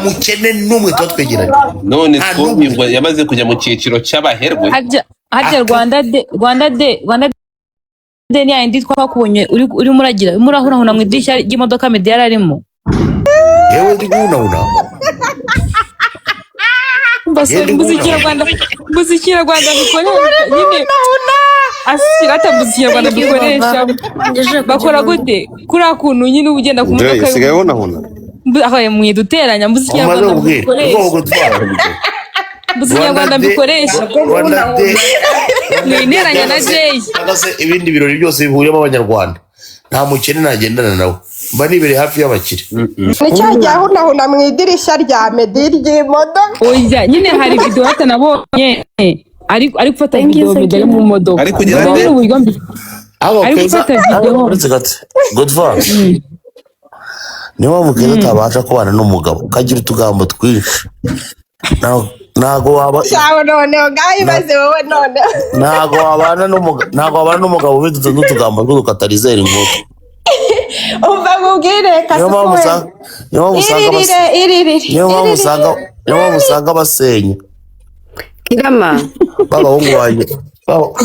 Mukene n'umwe tuba twegeranye. None Nta n'umwe. twumirwa, yamaze kujya mu cyiciro cy'abaherwe. Harya Rwanda Day, Rwanda Day, Rwanda Day ni yayindi twakubonye uri urimo uragira, urimo urahunahuna mu idirishya ry'imodoka Meddy yari arimo. Yewe, ndi guhunahuna. Mbese Yewe, mbuze ndi ikinyarwanda, mbuze ikinyarwanda bikoresha nyine, asira ata, mbuze ikinyarwanda dukoresha. Bakora gute kuriya kuntu nyine uba ugenda ku Jay, modoka? usigaye ubonahuna. Aho mwiduteranya, mbuze Umaze ikinyarwanda kubwira mbikoresha. ubwoko gutwara. Mbuze ikinyarwanda mbikoresha. Rwanda Day. Mwinteranya na Jay. Cyangwa se ibindi birori byose bihuriyemo abanyarwanda, nta mukene nagendana nawe, mba nibereye hafi y'abakire. Ni cya gihe ahunahuna mu idirishya rya Meddy ry'imodoka. Oya nyine, hari video hata nabonye ari gufata video Meddy ari mu modoka. Ari kugira Ubwo nde? nyine uburyo Aho ari Keza gufata video. Uretse gato, Godfather, niyo mpamvu Keza atabasha kubana n'umugabo ukagira utugambo twinshi. Ntago waba Cyawe noneho ngaho ibaze wowe noneho. Ntago wabana n'umugabo ufite n'utugambo tw'udukatarizeri nk'utwo. Umva nkubwire. Niyo mpamvu Kasuku we. usanga, niyo mpamvu usanga Iririre, iririre. Niyo mpamvu usanga basenya. Kirama. B'abahungu banjye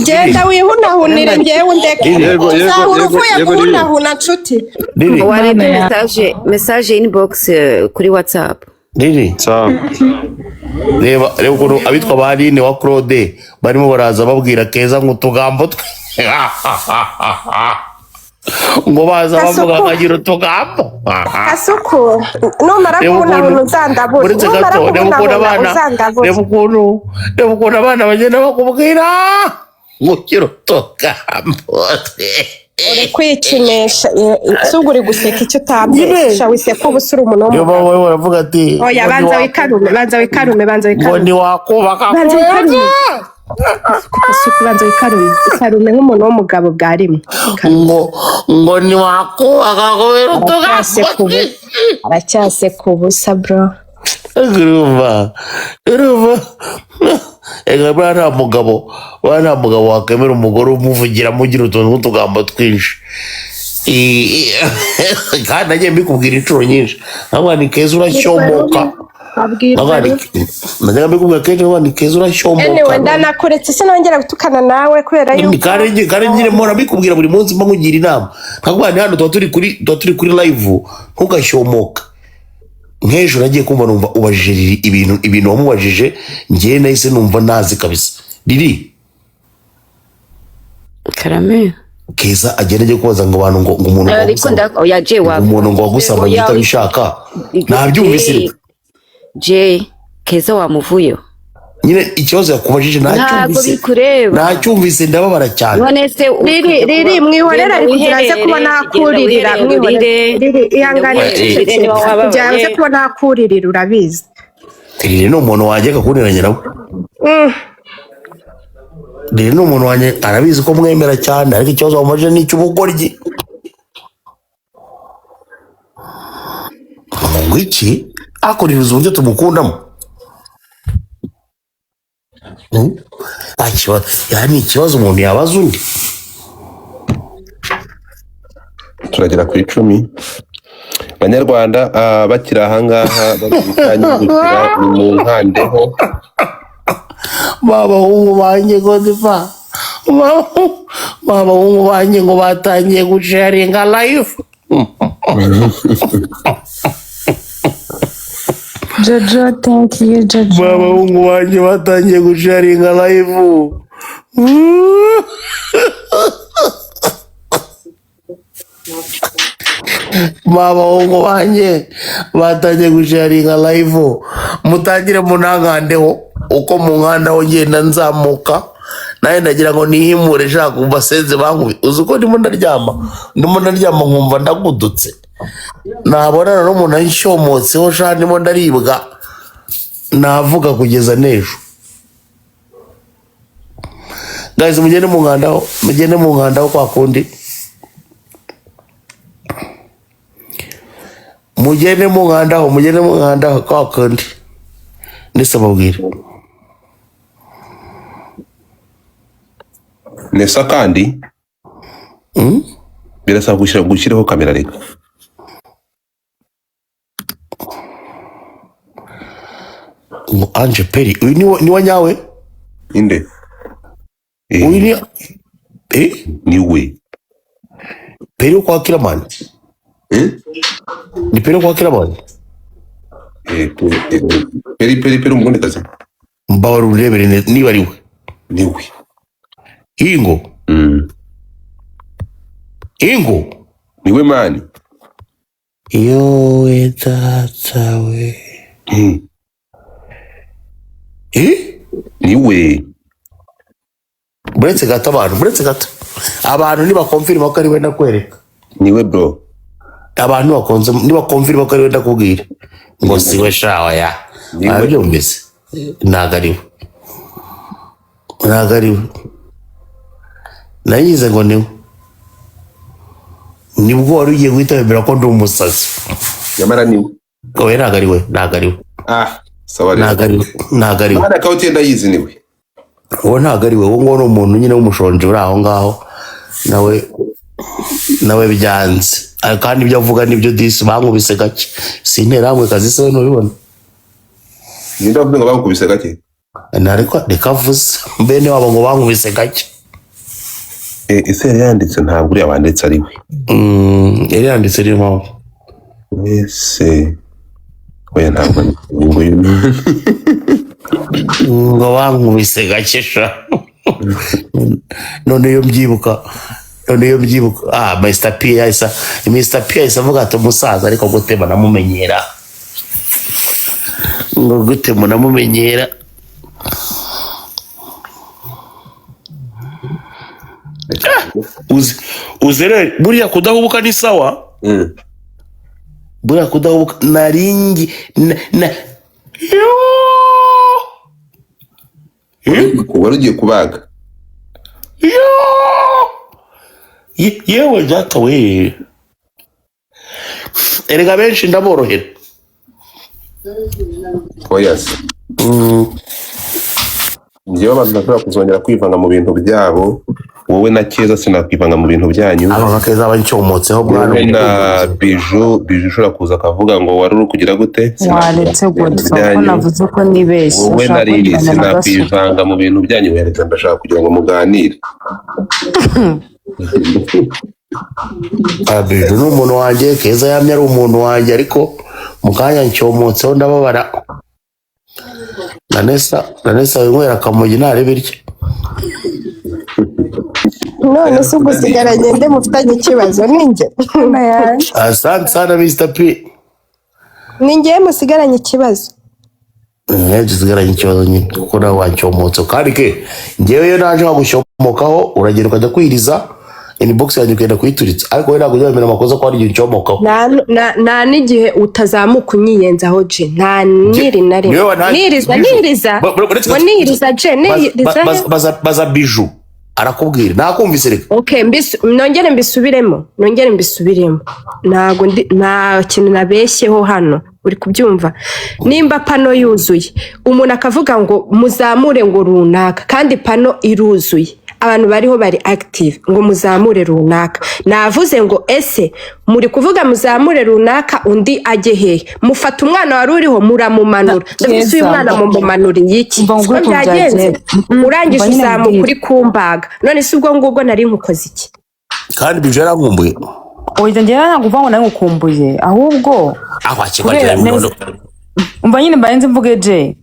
Genda wihunahunire, ngewe undeke. Riri. Yego, yego, Uzahora yego, uvuye yego, Riri. guhunahuna, nshuti. Riri. Warebye Mana ya message inbox kuri WhatsApp. Riri. Sawa. Reba, reba ukuntu abitwa ba Aline wa Claude barimo baraza babwira Keza ngo utugambo twe, ngo baza bavuga Kasuku. akagira utugambo. Kasuku, numara Reba guhunahuna ukuntu uzandabure. uretse Numara gato, reba ukuntu guhunahuna abana, uzandabure. Reba ukuntu abana bagenda bakubwira ngo ugira utugambo twe. Uri kwikinisha, si ubwo uri guseka icyo Nyine. utambesha, wiseka uba usura umuntu Niyo w'umugabo. mpamvu barimo baravuga ati Oya, ngo banza wikarume, banza wikarume, banza ngo wikarume. ntiwakubaka. Banza wikarume, Kasuku, banza wikarume, ikarume nk'umuntu w'umugabo bwa rimwe. Ikarume. Ngo ntiwakubaka kubera utugambo. Aracyaseka ubu, aracyaseka ubusa, bro. Urumva, ega buriya nta mugabo wakemera umugore umuvugiramo ugira utuntu tw'utugambo twinshi. Kandi nagiye mbikubwira inshuro nyinshi, nkavuga ni Keza urashyomoka. Abwirwa. Nkavuga najyaga mbikubwira kenshi, nkavuga ni Keza urashyomoka. Anyway, ndanakuretse, sinongera gutukana nawe kubera yuko Kandi nyine mpora mbikubwira buri munsi, mba nkugira inama, nkavuga ni hano tuba turi kuri live, ntugashyomoka. Nk'ejo nagiye kumva numva ubajije Riri ibintu wamubajije, njyewe nahise numva nazi kabisa Riri. Karame. Keza agenda ajya kubaza ngo abantu ngo umuntu ngo Ariko oya, Jay, ngo umuntu ngo wagusambanye Oya, utabishaka, nabyumvise. Jay, Jay, Keza wamuvuyeho. Nyine ikibazo yakubajije Ntabwo nacyumvise. bikureba. Nacyumvise, ndababara cyane. None se Riri, Riri, mwihorere, ari kugira aze kuba nakuririra. Mwihorere Riri, ihangane. Eh, niba Kugira aze wababaye. kuba nakuririra, urabizi. Riri ni umuntu wanjye, akakuniranye nawe. Riri ni umuntu wanjye, arabizi ko mwemera cyane, ariko ikibazo wamubajije ni icy'ubugoryi. Ngo iki akorera uburyo tumukundamo. Nta kibazo ya, ni ikibazo umuntu yabaza undi. Turagera ku 10 banyarwanda, bakiri ahangaha bari gutanyugukira ni mu nkandeho. B'abahungu banjye, godiva, b'abahungu banjye ngo batangiye gusharinga live. Jojo, thank you, Jojo. B'abahungu banjye batangiye gusharinga live. B'abahungu banjye batangiye gusharinga live, mutangire munankandeho uko munkandaho ngenda nzamuka, nawe ndagira ngo nihimure, shaka kumva senze bankubi. Uzi uko ndimo ndaryama nkumva ndagudutse, nabonana n'umuntu anshyomotseho sha, ndimo ndaribwa, navuga kugeza n'ejo. Guys, mugende munkandaho, mugende munkandaho kwa kundi, mugende munkandaho, mugende munkandaho kwa kundi, ndetse mubwire. Nesa kandi birasaba gushyiraho kamera reka. Ngo Ange Peri, uyu ni wa nyawe? Inde? Uyu ni Niwe. Peri wo kwa Kiramani? Eh? Ni Peri wo kwa Kiramani? Peri, Peri, Peri umugundikazi. Mbabara urebere niba ari we. Niwe. Ingo. Ingo. Niwe man. Yowe data we. Eh? Niwe. Buretse gato abantu, buretse gato. Abantu nibakonfirima ko ari we, ndakwereka. Niwe, bro. Abantu nibakonze, nibakonfirima ko ari we, ndakubwira. Ngo siwe shawa ya. Niwe. Arabyumvise. Ntabwo ari we. Ntabwo ari we. Nayize ngo niwe. Nibwo wari ugiye guhita wemera ko ndi umusazi. Nyamara niwe. Oya, ntabwo ari we, ntabwo ari we. Ah, sawa rero. Ntabwo ari we, ntabwo ari we. Man, account ye ndayizi, niwe. Uwo ntabwo ari we, uwo nguwo ni umuntu nyine w'umushonji uri aho ngaho, nawe byanze. Ah, kandi ibyo avuga nibyo disi, bankubise gake. Si interahamwe kazi se, we ntubibona? Ninde wavuze ngo bagukubise gake? Nariko reka avuze bene wabo ngo bankubise gake. Ese yari yanditse? Ntabwo uriya wanditse ari we. Yari yanditse, niyo mpamvu. Ese oya, ntabwo ari uyu nguyu. Ngo bankubise gake sha. None iyo mbyibuka, none iyo mbyibuka, ah, Mr P yahise, Mr P yahise avuga ati umusaza ariko gutema namumenyera, ngo gutema namumenyera. Uzi rero buriya kudahubuka ni sawa. Buriya kudahubuka naringi na Yoo! Eh? Wari ugiye kubaga. Yoo! Yewe data we, erega benshi ndaborohera. Oya se, njyewe abantu ntashobora kuzongera kwivanga mu bintu byabo, wowe na Keza sinakwivanga mu bintu byanyu. Aba bakeza bancyomotseho bwana. Wowe na Biju, Biju ushobora kuza akavuga ngo wari uri kugira gute. Waretse Sinakwivanga mu bintu gutya ko byanyu. navuze ko nibeshye. Wowe Ushaka na Riri kunjyana na Gasuku. sinakwivanga mu bintu byanyu. Wereka, ndashaka kugira ngo muganire. Ah, Biju ni umuntu wanjye, Keza yamye ari umuntu wanjye, ariko mu kanya ncyomotseho ndababara. Nanesa winywera akamugi ntarebe irye. None se ubwo usigaranye nde mufitanye ikibazo? Ni njye? Asante sana Mr P. Ni njye musigaranye ikibazo? Ntabwo usigaranye ikibazo nyine, kuko nawe wancyomotse. Kandi ke njyewe iyo naje nkagushomokaho, uragenda ukajya kwiriza inbox yanjye, ukagenda kuyituritsa, ariko wowe ntabwo ujya wemera amakosa ko hari igihe uncomokaho. Nta n'igihe utazamuka unyiyenzaho je, nta niri na Niwe rimwe. Niriza niriza Uretse ngo niriza je, niriza he? Baza Biju arakubwira, nakumvise reka. Okay, nongere mbisubiremo, nongere mbisubiremo. Ntago ndi, nta kintu nabeshyeho hano, uri kubyumva? Nimba pano yuzuye, umuntu akavuga ngo muzamure ngo runaka, kandi pano iruzuye, abantu bariho bari active, ngo muzamure runaka, navuze ngo ese muri kuvuga muzamure runaka, undi ajye hehe? Mufata umwana wari uriho muramumanura. Ndavuze uyu Keza. mwana mumumanuriye iki? Umva Siko ngo uko byagenze. byagenze. Urangije Umva nyine uzamuka mbwira. uri kumbaga. None se ubwo ngubwo nari nkukoze iki? Kandi Biju yarankumbuye. Oya, njyewe ntabwo uvuga ngo nawe ngukumbuye, ahubwo Aho akigwa kubera neza. Umva nyine mbanze mvuge je.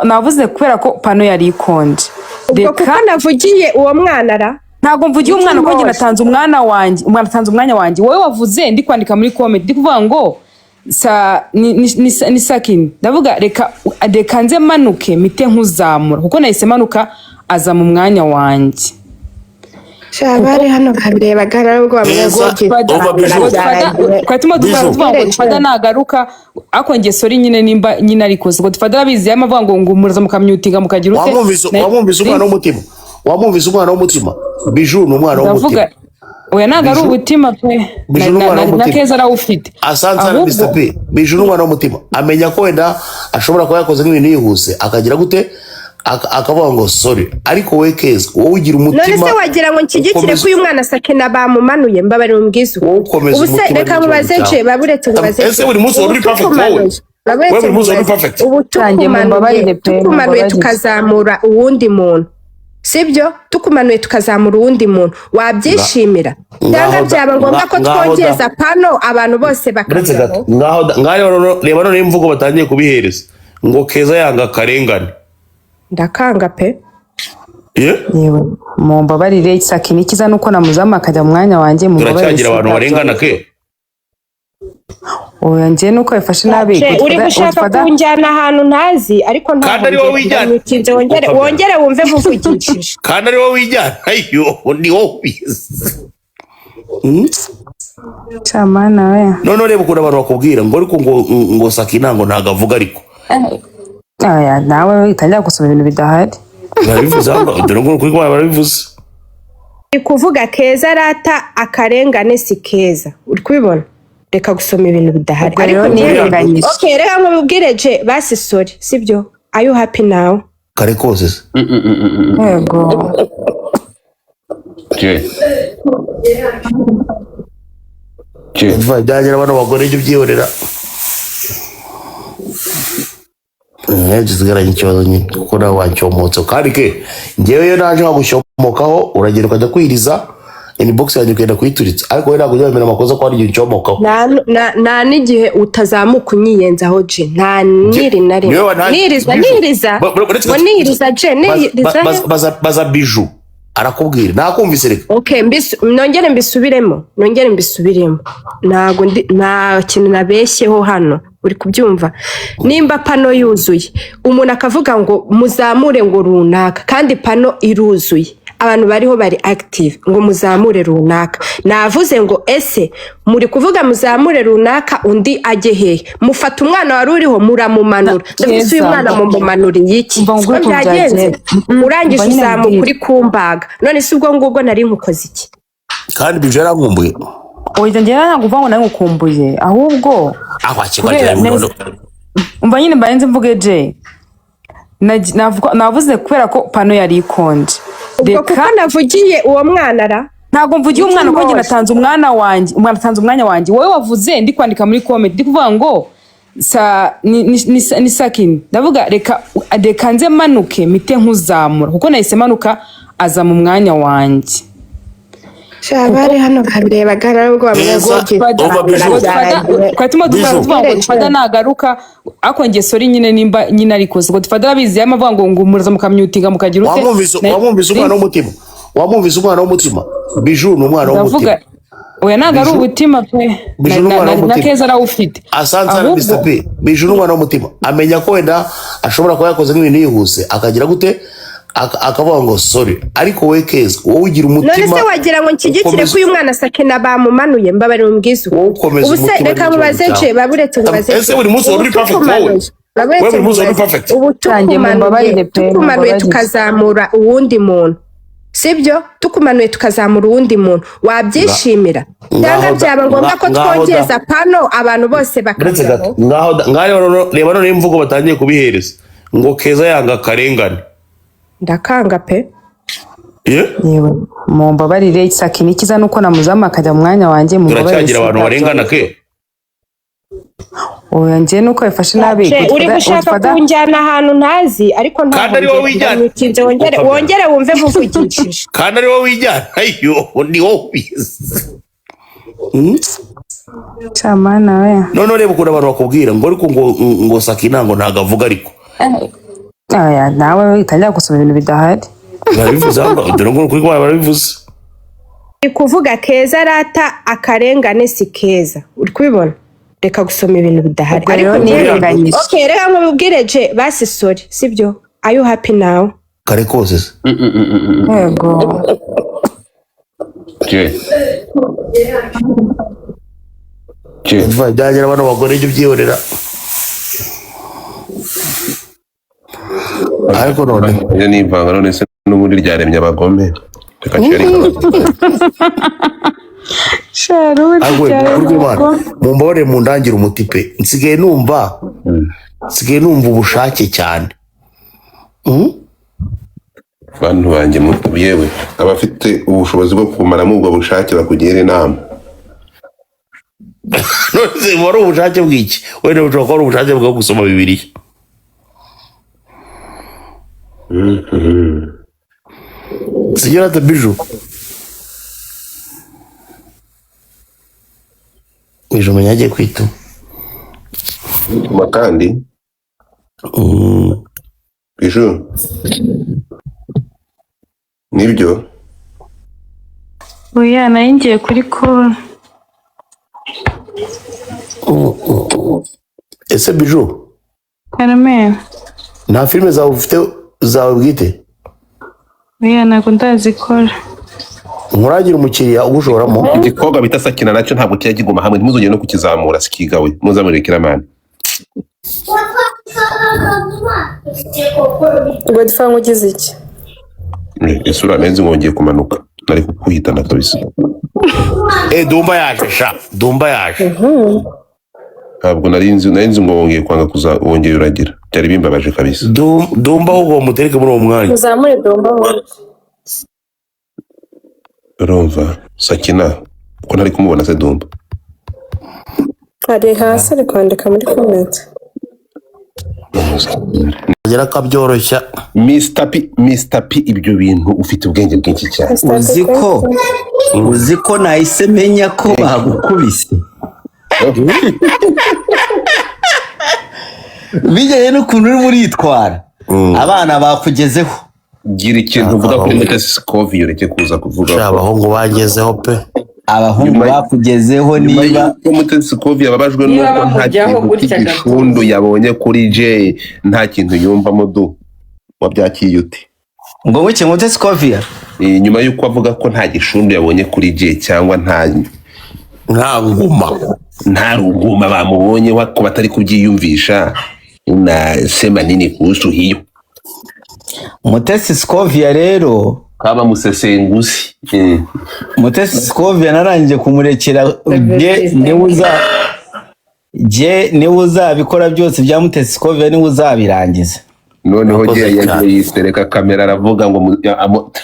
Navuze kubera ko pano yari ikonje. Ubwo Reka kuko navugiye uwo mwana ra? Ntabwo mvugiye umwana, kuko njye Moshi. natanze umwana wanjye, umwana atanze umwanya wanjye. Wowe wavuze ndi kwandika muri comment, ndi kuvuga ngo sa ni sakini, ndavuga reka nze manuke mite nkuzamura, kuko nahise manuka aza mu mwanya wanjye. Sha, bari hano babirebaga nubwo bamwe Keza, umva Biju. Twari turimo tuvuga Biju. tuvuga ngo Godfather nagaruka, ariko njye sorry nyine nimba nyine arikoze Godfather arabizi, yarimo avuga ngo muraza mukamyutinga mukagira ute. Wamwumvise umwana w'umutima, wamwumvise umwana w'umutima. Biju ni umwana Ndavuga w'umutima. oya, ntabwo ari Biju- ubutima pe. Biju ni Na umwana na w'umutima. Keza arawufite. Asante sana. Ahubwo Mr P, Biju ni umwana w'umutima, amenya ko wenda ashobora kuba yakoze nk'ibintu yihuse, akagira gute, akavuga ngo sorry. Ariko wowe Keza, wowe ugira None umutima se wagira ngo nshyigikire ukomeza ko uyu mwana Sakina bamumanuye? Mbabarira umbwize wowe ukuri. ukomeza Ubu se umutima reka n'ikibazo mubaze cyawe. je, baburetse mubaze Ese je. buri munsi Ubu wari uri perfect wowe? tukumanuye, Wowe Uretse buri munsi wari nkubaze, perfect. ubu Nanjye mumbabarire tukumanuye pe, tukumanuye mumbabarire. tukazamura uwundi muntu, sibyo? Tukumanuye tukazamura uwundi muntu, wabyishimira? Cyangwa Ngaho da- byaba ngombwa ko ngaho da- twongeza pano abantu bose Uretse bakajyaho? gato, ngaho ngaho reba noneho imvugo batangiye kubihereza ngo Keza yanga akarengane. Ndakanga pe. Ye? Yewe, mumbabarire. Sakina ikiza nuko namuzamuye akajya mu mwanya wanjye, mumbabarire. Turacyagira abantu barengana ke? Oya, njye nuko yafashe nabi. Ce, uri Godfather- gushaka Godfather- kunjyana ahantu ntazi, ariko ntaho Kandi ari wowe ngiye. wijyana. Ndamutinze, wongere Ukabyara. wongere wumve muvugishije. Kandi ari wowe wijyana yo, ni wowe ubizi. Chamana we. Noneho reba ukuntu abantu bakubwira ngo ariko ngo Sakina ngo ntabwo avuga ariko. Oya, nawe utangira gusoma ibintu bidahari. Barabivuze hano, dore ngo kuri kumwe barabivuze. Uri kuvuga Keza arata akarengane, si Keza uri kubibona? Reka gusoma ibintu bidahari. Ubwo rero Ariko njyewe nirenganyije. Okay, reka nkubwire je, basi sorry, sibyo? Are you happy now? Kare kose se. Yego. Je. Je. Umva, byagira bano bagore jya ubyihorera. Gisigaranye ikibazo nyine kuko nawe wancyomotse kandi ke ngewe iyo naje nkagusyomokaho uragenda ukajya kwiriza inbox yanjye ukenda kuyituritsa, ariko wowe ntabwo ujya wemera amakosa ko hari igihe uncyomokaho. Nta n'igihe utazamuka unyiyenzaho je, nta niri na Niwe rimwe. Niriza niriza Uretse ngo niriza je, niriza he? Baza Biju arakubwira, nakumvise reka. Okay, nongere mbisubiremo, nongere mbisubiremo. Ntago ndi, nta kintu nabeshyeho hano, uri kubyumva? Nimba pano yuzuye, umuntu akavuga ngo muzamure ngo runaka, kandi pano iruzuye, abantu bariho bari active, ngo muzamure runaka, navuze ngo ese muri kuvuga muzamure runaka, undi ajye hehe? Mufata umwana wari uriho muramumanura. Ndavuze uyu Keza. mwana mumumanuriye iki? Umva Siko nguhe ukuntu byagenze? byagenze. Urangije Umva nyine uzamuka mbwira. uri kumbaga. None se ubwo ngubwo nari nkukoze iki? Kandi Biju yarankumbuye. Oya, njye ntabwo uvuga ngo nawe ngukumbuye, ahubwo Aho akigwa kubera none umva nyine mbanze mvuge je. Navuze kubera ko pano yari ikonje. Ubwo Reka kuko navugiye uwo mwana ra? Ntabwo mvugiye umwana, kuko njye Moshi. natanze umwana wanjye, umwana atanze umwanya wanjye. Wowe wavuze ndi kwandika muri comment, ndi kuvuga ngo sa ni Sakini. Ndavuga reka nze manuke mpite nkuzamura, kuko nahise manuka aza mu mwanya wanjye. Bari hano babirebaga nubwo bamwe Keza, umva Biju. Twari turimo tuvuga Biju. tuvuga ngo Godfather nagaruka, ariko njye sorry nyine nimba nyine arikoze. Godfather arabizi, yarimo avuga ngo muraza mukamyutinga mukagira ute. Wamwumvise umwana w'umutima, wamwumvise umwana w'umutima. Biju ni umwana Ndavuga w'umutima. oya, ntabwo ari Biju- ubutima pe. Biju ni Na- umwana na- na w'umutima. Keza arawufite. Asante sana. Ahubwo Mr P, Biju ni umwana w'umutima, amenya ko wenda ashobora kuba yakoze nk'ibintu yihuse akagira gute, akavuga ngo sorry. Ariko wowe Keza, wowe ugira None umutima se wagira ngo nshyigikire ukomeza ko uyu mwana Sakina bamumanuye? Mbabarira umbwize wowe ukuri. ukomeza Ubu se umutima reka n'ikibazo mubaze cyawe. je, baburetse mubaze Ese je. buri munsi Ubu wari uri perfect wowe? tukumanuye, Wowe baburetse buri munsi wari mubaze. perfect? Ubu Nanjye mumbabarire tukumanuye pe, tukumanuye mumbabarire. tukazamura uwundi muntu, sibyo? Tukumanuye tukazamura uwundi muntu, wabyishimira? Cyangwa Ngaho da- byaba ngombwa ko ngaho da- twongeza pano abantu bose Uretse bakajyaho? gato, ngaho ngaho reba noneho imvugo batangiye kubihereza ngo Keza yanga akarengane. Ndakanga pe. Ye? Yewe, mumbabarire. Sakina ikiza nuko namuzamuye akajya mu mwanya wanjye, mumbabarire. Turacyagira abantu barengana ke? Oya, njye nuko yafashe nabi. Ce, uri gushaka Godfather- kunjyana ahantu ntazi, ariko ntaho Kandi ari wowe ngiye. wijyana. Ndamutinze, wongere Ukabyara. wongere wumve muvugishije. Kandi ari wowe wijyana yo, ni wowe ubizi. Chamana we. Noneho reba ukuntu abantu bakubwira ngo ariko ngo Sakina ngo ntabwo avuga ariko. Oya, nawe utangira gusoma ibintu bidahari. Barabivuze hano, dore ngo kuri kumwe barabivuze. Uri kuvuga Keza arata akarengane, si Keza uri kubibona? Reka gusoma ibintu bidahari. Ubwo rero Ariko njyewe nirenganyije. Okay, reka nkubwire je, basi sorry, sibyo? Are you happy now? Kare kose se. Yego. Je. Je. Umva, byagira bano bagore jya ubyihorera. Ariko none Iyo ni ivanga, none se n'ubundi ryaremye abagome. Reka nshyire abagome. Sharuti ariko we, cyane. kuri rw'Imana mumbabarire mundangire umuti pe, nsigaye numva ubushake cyane. Bantu banjye yewe abafite ubushobozi bwo kumaramo ubwo bushake bakugira inama. None wari ubushake bw'iki? Wenda bushobora kuba ari ubushake bwo gusoma Bibiliya. Sibyo rata Biju? Biju umenya agiye kwituma. Bituma kandi Biju nibyo. Oya, nari ngiye kuri call. Ese Biju, Carmen. nta filime zawe ufite zawe bwite? Oya, ntabwo ndazikora. Nkuragira umukiriya ugushoramo. Igikobwa bita Sakina nacyo ntabwo kijya kiguma hamwe, ntimuzongere no kukizamura, sikigawe muzamurire Kiramani. Godfather ugize iki? Isura neza ngongeye kumanuka nari kukuhitana kabisa. Dumba yaje sha, Dumba yaje. Ntabwo nari nzi ngo wongeye kwanga kuza, wongeye uragira, byari bimbabaje kabisa. Dumba ahubwo mutereke muri uwo mwanya. Muzamure Dumba wowe. Urumva Sakina ko ntari kumubona se Dumba? Ari hasi ari kwandika muri comment. Agera akabyoroshya. Mr P, ibyo bintu ufite ubwenge bwinshi cyane. Uzi ko nahise menya ko bagukubise bijyanye n'ukuntu urimo uritwara, abana bakugezeho. Gira ikintu uvuga kuri Mutesi Scovia, ureke kuza kuvuga ko abahungu bagezeho pe. Abahungu bakugezeho. Nyuma niba y'uko Mutesi Scovia ababajwe Niba n'uko nta bamujyaho kintu gutya cy'igishundu yabonye kuri Jay, nta kintu yumvamo du wabyakiye ute? Ngo wike Mutesi Scovia? Nyuma y'uko avuga ko nta gishundu yabonye kuri Jay cyangwa nta nguma, nta ruguma bamubonye ko batari kubyiyumvisha, unasema nini kuhusu hiyo? Mutesi Scovia rero kaba musesenguzi. Mutesi Scovia narangije kumurekera, je niwe uzabikora byose bya Mutesi Scovia, niwe uzabirangiza. Noneho Jay yagiye yisereka kamera aravuga ngo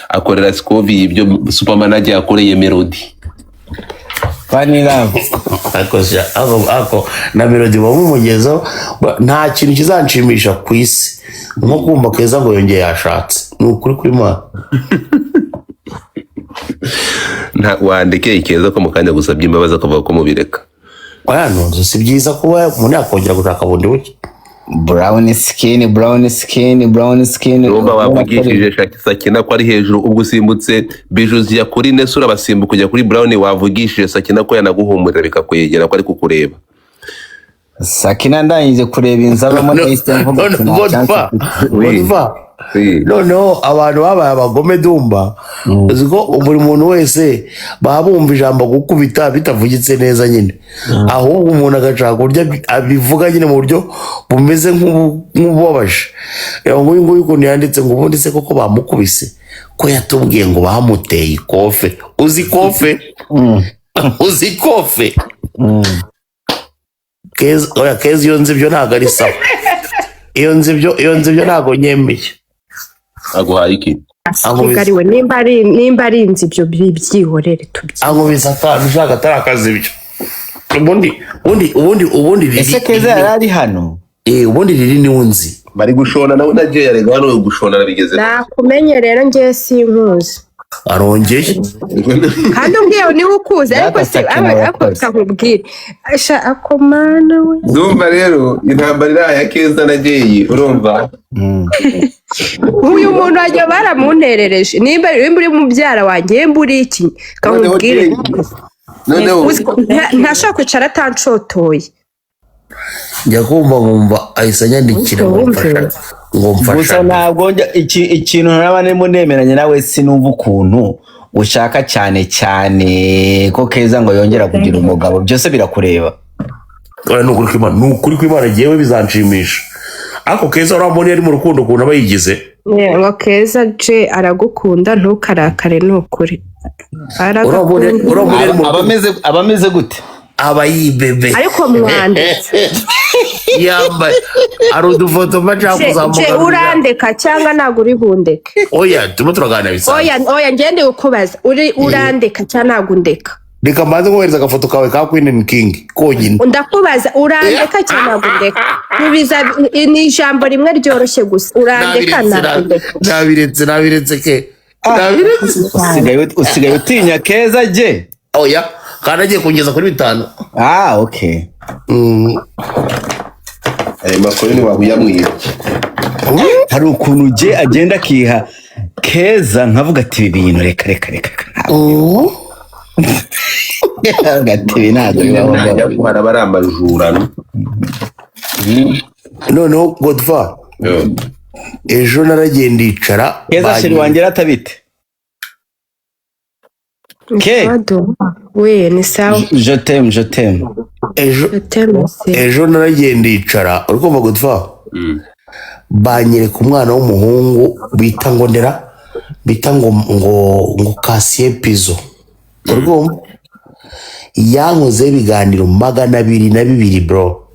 akorera Scovia ibyo Supermanager yakoreye Melody. Funny love. Ako na Melody bamumugezaho. Nta kintu kizanshimisha ku isi nko kumva Keza ngo yongeye yashatse, ni ukuri kw'Imana. Nta wandekeye Keza ko mu kanya gusabye imbabazi akavuga ko mubireka. Oya, nunze si byiza kuba umuntu yakongera gushaka bundi buke. Brown skin, brown skin, brown skin. Urumva wavugishije Sakina ko ari hejuru, ubwo usimbutse Bijuzi kuri Nese urabasimbuka kujya kuri Brown, wavugishije Sakina ko yanaguhumurira bikakwegera ko ari kukureba. Sakina ndangije kureba inzu abamo nahise mvuga ati nta chance mfite. Noneho abantu babaye abagome Dumba, uzi ko buri muntu wese baba bumva ijambo gukubita bitavugitse neza nyine, ahubwo umuntu agashaka uburyo abivuga nyine mu buryo bumeze nk'ububabaje. Reba nguyu nguyu ukuntu yanditse ngo ubundi se koko bamukubise ko yatubwiye ngo bamuteye ikofe. Uzi ikofe? Uzi ikofe? Keza, oya Keza, iyo nzi ibyo ntabwo ari sawa. Iyo nzi ibyo ntabwo nyemeye. Aguhaye iki? Kigali we, nimba ari inzu ibyo byihorere tubyi. Ankubise akantu ushaka atari akazi ibyo. Ubundi riri. Ese Keza yari ari hano? Ubundi riri niwe nzi. Bari gushona nawe na Jay arega hano gushona bigeze. Nakumenye rero ngewe sinkuzi. Arongeye. Kandi umbwiye niwe ukuzi ariko si ariko kakubwira. Asha akomana we. Ndumva rero intambara iri aya Keza na Jay, urumva? Uyu muntu wajya baramunterereje nimba uri mubyara wanjye nimba uri iki kakubwire. Noneho Ntashobora kwicara atanshotoye. Njya kumva nkumva ahise anyandikira ngo mfasha, ngo mfasha. Gusa ntabwo njya ikintu naba ndimo nemeranya nawe, sinumva ukuntu ushaka cyane cyane ko Keza ngo yongera kugira umugabo, byose birakureba. Oya, ni ukuri kw'Imana, ni ukuri kw'Imana jyewe bizanshimisha. Ariko Keza urambona yari mu rukundo ukuntu aba yigize. Ngo Keza je aragukunda ntukarakare ni ukuri. Aragukunda. Aba ameze gute? Aba yibebe. Ariko mwanditse. Yambaye ari udufoto mba nshaka Je kuzamugarurira. urandeka cyangwa ntabwo uri bundeke? Oya, turimo turaganira bisanzwe. Oya oya ngende kukubaza uri urandeka cyangwa ntabwo undeka? Reka mbanze nkohereza agafoto kawe ka Queen and King konyine. Ndakubaza, urandeka cyangwa ntabwo ndeka? Ntubiza, ni ijambo rimwe ryoroshye gusa, urandeka, Nabiretse. ntabwo ndeka? Nabiretse, nabiretse ke, nabiretse. Usigaye utinya Keza je? Oya, kandi agiye kungeza kuri 5. Ah, okay. Ayo makuru ni wabuyamwibye. Hari ukuntu je agenda akiha Keza, nkavuga ati ibi bintu, reka reka reka reka, ntabwo. Nkavuga ati ibi ntabwo bibaho. Nyaguhara aba ari amajurano. Noneho Godfa, ejo naragiye ndicara. Keza, chéri wanjye ratabite ke. We, ni sawa. Je t'aime, je t'aime. Ejo Je t'aime aussi. Ejo naragiye ndicara, uri kumva Godfa, banyereka umwana w'umuhungu bita ngo ndera, bita ngo Kasiye Pizo, uri kumva, yankozeho ibiganiro 202, bro.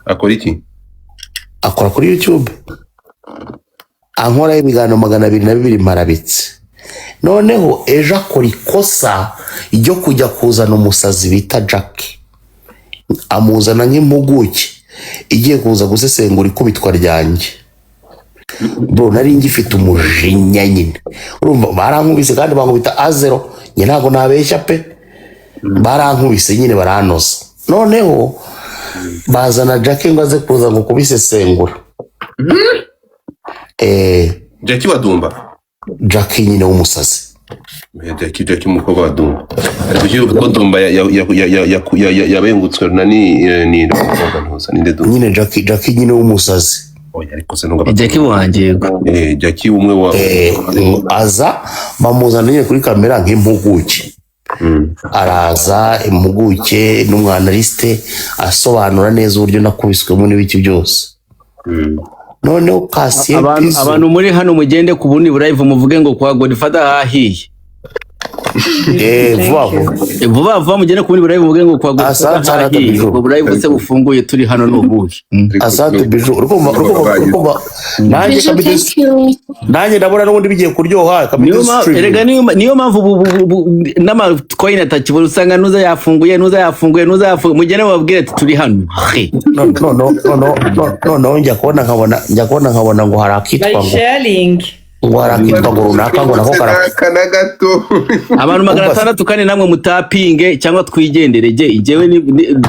Akora iki? Akora kuri YouTube, ankoraho ibiganiro 202 marabitse. Noneho ejo akora ikosa ryo kujya kuzana umusazi bita Jack, amuzana nk'impuguke igiye kuza gusesengura ikubitwa ryanjye. Bro, nari ngifite umujinya nyine, urumva barankubise kandi bankubita azero, njye ntabwo nabeshya pe, barankubise nyine baranoza. Noneho bazana Jack ngo aze kuza ngo kubisesengura. Jackie wa Dumba? Jack nyine w'umusazi. Oya, Jackie umukobwa wa Dumba, ariko ukibuka ko Dumba yabengutswe na ni umukobwa ntuza ninde Dumba? Nyine Jack nyine w'umusazi. Oya, ariko se nubwo Jackie wanjye, yego. Jackie umwe wa Aza bamuzana nyine kuri kamera nk'impuguke. Araza impuguke n'umwanalyste, asobanura neza uburyo nakubiswemo n'ibiki byose. Noneho Kasiye Abantu Pizo abantu muri hano, mugende ku bundi live muvuge ngo kwa Godfather hahiye. Vuba vuba. Vuba vuba, mugende ku bundi live muvuge ngo kwa Godfather Asante sana, hahiye. Bijou. Ubwo live se bufunguye turi hano ni ubuhe? Asante Bijou, urikumva nanjye Bijou, kabisa. thank you. Nanjye ndabona n'ubundi bigiye kuryoha kabisa. Niyo erega niyo mpamvu n'amacoin atakibura, usanga nuza yafunguye, nuza yafunguye, nuza yafunguye. Mugende mubabwire ati turi hano. He. No no no no no, noneho njya kubona nkabona ngo hari akitwa Like ngo sharing. ngo hari akitwa ngo runaka, ngo nako kara Kana gato. Abantu 600, kandi namwe mutapinge cyangwa twigendere. Jye njyewe ni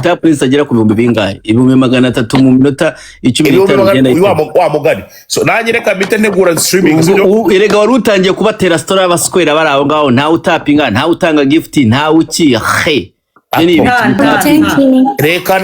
tap agera ku bihumbi bingahe? 300,000 mu minota icumi ibihumbi n'itanu magana igenda. wa mugani, so nanjye reka mpite ntegura streaming, Ubwo sibyo? Erega wari utangiye kubatera story y'abaswera bari aho ngaho, ntawe utapinga, ntawe utanga gift, ntawe uki he. Ibyo ni ibiki? Nta, nta, Thank nta. you. Reka.